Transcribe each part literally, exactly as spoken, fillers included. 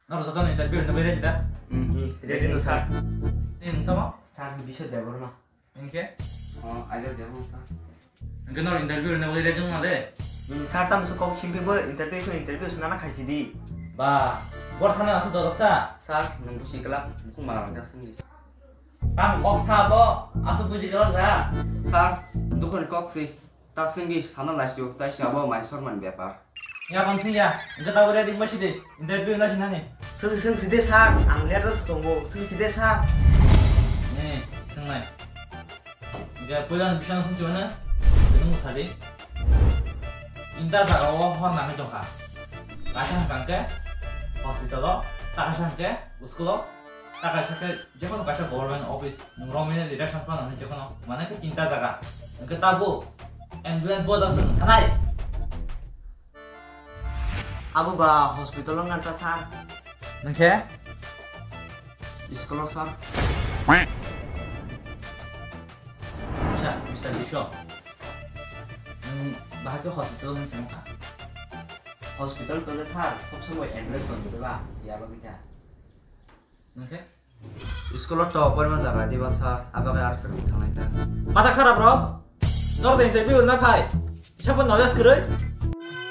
Norok jotono interview rwna bagwi ready da? Hmm, ready no, sir. Ni nwng tamo? Sir, Biswa Debbarma. Hinkhe? Oh, Ajay Debbarma, sir. Hinkhe norok interview rwna bagwi ready wngma de? Hmm, sir, tamo se kok simi bo interview se interview se nana khaisi di. Ba, bor thana aswk dodok sa? Sir, nwng busi kwlak bukhuk ma rang jak sindi. Tamo kok sa bo, aswk buji kwlak ja? Sir, dukhani kok si. Ta swngwi sana laisio, tai se abo mai sormani bepar. Ya kon sing ya, engke tabuk ready wngma sidi, interview na sinani. Swng, swng sidi sir, ang letter se tongo, swng sidi sir. Ni, swngnai. Engke puila ni bising swng sibana, bini mwsadi. Tinta jaga o hor nangwi tongkha. Kaisa hwnkha hwnkhe hospital o, ta kaisa hwnkhe school o, ta kaisa khe jephano kaisa government office, nwng romwi nai ration phano hinwi jephano, mane khe tinta jaga. Hwnkhe tabuk ambulance bojak se nwng thanai. Abo ba hospital o wngkha ta sir. Nwng khe? School o sir. Acha, Mister Biswa. Nwng bahai khe hospital o nwng se nukha? Hospital tole sir, sob somoi ambulance tongwi ba, ya bagwi kha. Nwng khe? School o to porma jaga diba sir, abo khe ar swk thanglai kha. Mata kharap rok? Nor de interview na phai. Sabo knowledge kwrwi?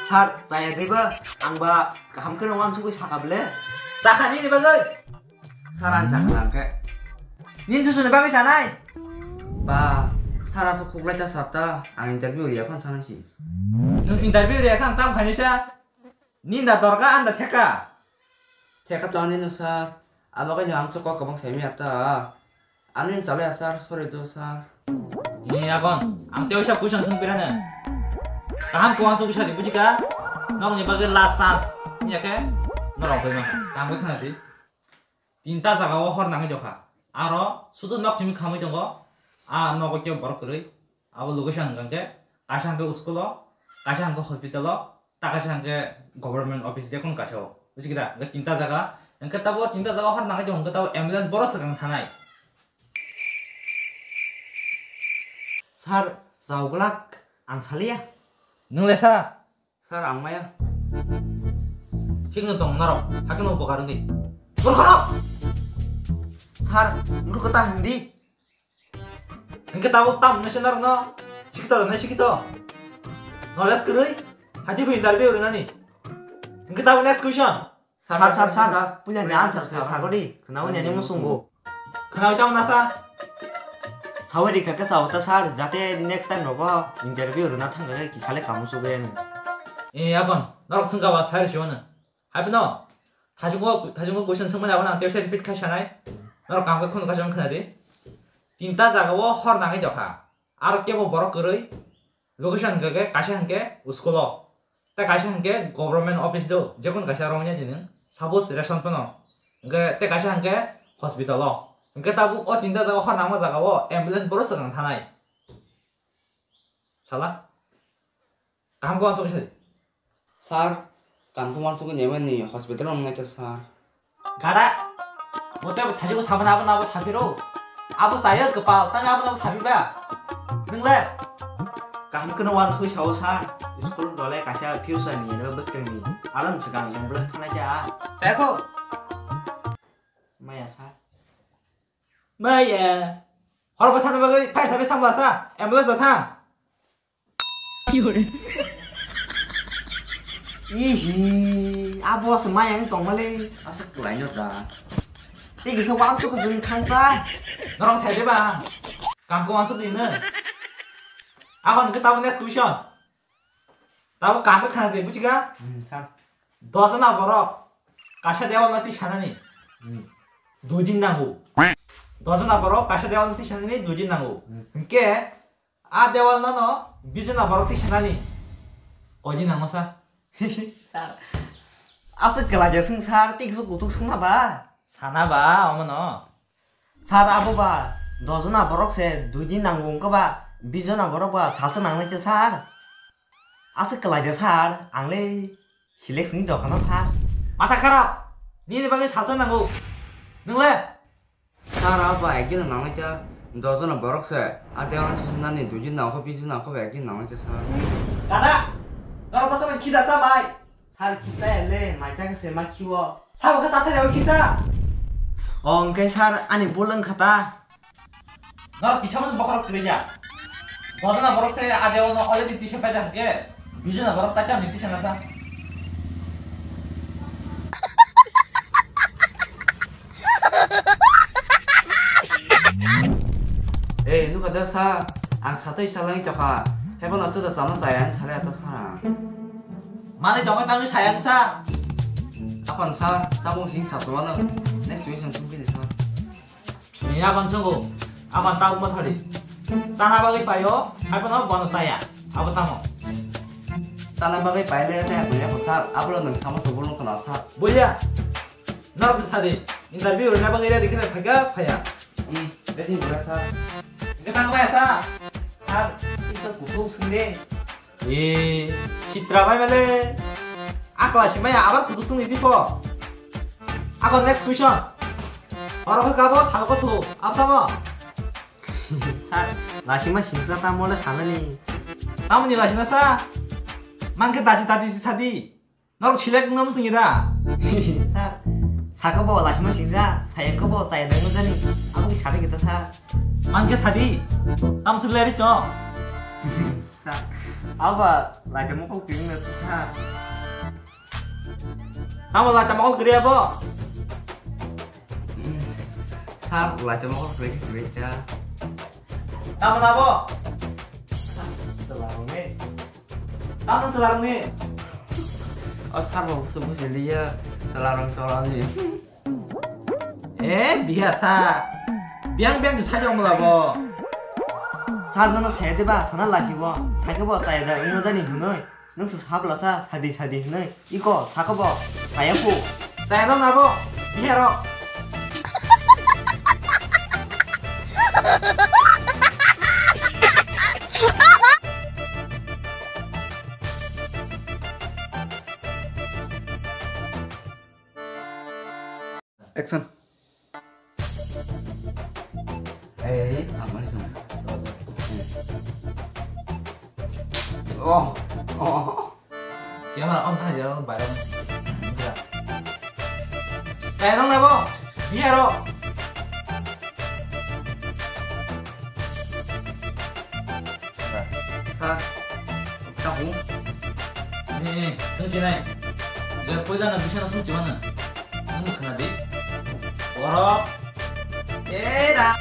Sir, chaya diba, ang ba kaham khe uansugwi saka bwle. Sakha nini bagwi? Sir, ang sakha lang khe. Nini susuni bagwi sanai? Ba, sir, aswk khuklai ta sir ta, ang interview riya phano thangnai si. Nwng interview riya kha ang tamo khainwi sa? Ninda dorga anda theka. Theka to ani no sir. Abo khe no ang kok kwbang sai miya ta. Ani no chalai sir, sorry do sir. Ni agon, ang tei oisa question swng pirana. Kaham ko ang swng sadi bujika. Nokni bagwi last chance. Ni akhe norok bai ma. Kaham khe khana di. Tinta jaga o hor nangwi jokha. Aro sudu nok simi khamwi tongo. A nogo khe borok kwrwi. Abo location hwnkha khe kaisa hwnkhe school o, kaisa hwnkhe hospital o, ta kaisa hwnkhe government office, jekon kaisa o. Buji kida? Hwnkhe tinta jaga, hwnkhe tabo tinta jaga hor nangwi tongo, hwnkhe tabo ambulance borok swkang thanai. Sir, chao glak, ang saliya. Nwng le sa? Sir, ang maya. Thik no tong norok, hakhe no bokar wngdi. Borok khorok! Sir, nwng kota hindi. Hwnkhe tabuk tamo hwnwi se norokno sikito da, nai sikito. Knowledge kwrwi, haiti phi interview rwnani. Hwnkhe tabuk next question. Sir, sir, sir, sir, puila ni answer se sagodi, khwnawi nani musungo. Khwnawi tamo nasa? Sawi rikha khe sao ta sir, jate next time rogo interview rwna thangkha khe kisale kamu chugwi ani. E, akon, norok swngkha ba sai rwsio ano. Haibino, thajungo, thajungo question swngmani abono ang tei repeat khai sanai. Norok kaham khe khunu kaisa wng khna di. Tinta jaga o hor nangwi tokha. Aro kebo borok kwrwi. Location hwnkhe kaisa hwnkhe school o. Tei kaisa hwnkhe government office do. Jekon kaisa romya di nwng. Suppose ration phano. Hwnkhe tei kaisa hwnkhe hospital o. Hwnkhe tabuk o tinta jaga o hor nangma jaga o ambulance borok swkang thanai. Sala. Kaham khe uansugwi sadi. Sir, kaham khe uansugwi nemani hospital o nangnaikha sir. Gada. Mote bo thajiko sabana abo nabo sapiro. Abo saya kepal, tang abo nabo sapiba. Nwngle. Kaham kheno uansugwi sao sir. School dole kaisa future ni no bwskang ni. Aron swkang ambulance thanai kha. Saya kho. Maya sir. Maya. Hor bo thana bagwi paisa bai samla sa, ambulance da thang. Ihi, abo se maya wng tongma le. Aswk kwlaino da. Tei kisa uansuk jwng thang ta. Norok sai de ba. Kam ko uansuk di no. Akon ke tabo next question. Tabo kaham khe khna di, bujiga? Hmm, sir. Dojona borok kaisa dewal no tisanani. Hmm. Dui din nango. Dojona borok kaisa dewal no tisanani dui din nango. Hmm. Hinkhe a dewal no no bijona borok tisanani koi din nango, sir? Sir. Aswk kwlai de swng, sir, tei kisa kutuk swngna ba? Sana ba, omo no. Sir, abo ba dojona borok se dui din nango wngkha ba, bis jona borok ba salsa nangnai khe, sir. Aswk kwlai de, sir, ang le select wngwi tongkha na, sir. Matha kharap, nini bagwi salsa nango. Nwng le? Sir, abo ba ek din nangnai khe, dojona borok se, a tei ano chisa nani dui din nangkho, bis din nangkho ba ek din nangnai khe, sir. Kada, norok jotono khida sa bai. Sir, kisa ele, maisa khe se ma khiwo. Sabo khe sathai rao kisa. O, hwnkhe sir, ani bul wngkha ta? Norok kisa mani bokhorok kwrwi ya. Bodona borok se ade ono already tisa paijak hwnkhe, bijona borok taita ni tisa nasa. Eh, nukha da sa, ang satwi salai tokha. Hebo no chuda chana chaya ang salai ata sa. Mani tongkha tangwi sayang sa. Apan sa, tabung sing sa chulano. Next question sungkini sa. Ni apan sungo, apan tabung masari. Chana bagwi paio, hai pano bono saya. Abo tamo. Chana bagwi paile saya punya ko sa, abro nang sama sebulung kena sa. Boya. Norok se sadi, interview rwna bagwi ready kheno phaikha phaiya? Hmm, ready wngkha sir. Hwnkhe tang maya sa? Sir, ito kuthuk swngde. Ee, sitra bai male. Akla simaya abar kuthuk swngdi dipo. Ako next question. Oro khe kabo sabo kothu, abtamo? Sir, lasima singsa tamo le sanani. Tamoni lasina sa? Mankhe dati dati si sadi. Norok select wngna mwswngya da? Sir, saka bo lasima singsa, sayang ko bo chaya nang jani. Abo ki sadi kita sir. Mankhe sadi. Tamo se leri to. Sir, abo laita mokol kwrwng na sir. Tamo laita mokol kwrwi abo? Sir, laita mokol kwrwi kwrwi ta. Tamo na bo? Tamo chwlarokni? O sir bo busu busi liya, chwlarok tolani. Eh, biya sa. Biyang biyang sai jong mala bo. Sir nono saya de ba, sana lasi bo. Sai ke bo tai da, ino jani hinoi. Nung su sabla sa, sadi sadi hinoi. Iko, saka bo. Saya pu. Saya dong na bo. Iya ro. Action. Eh, apa ni? Oh, oh. Kaya mana on tanya orang barang. Saya dong na bo. Iya ro. Sir, tabung. Eh, eh, sung sinai. Ya, puila na bisa na sung chiwana. Nung khna di. Oro. Eh, da.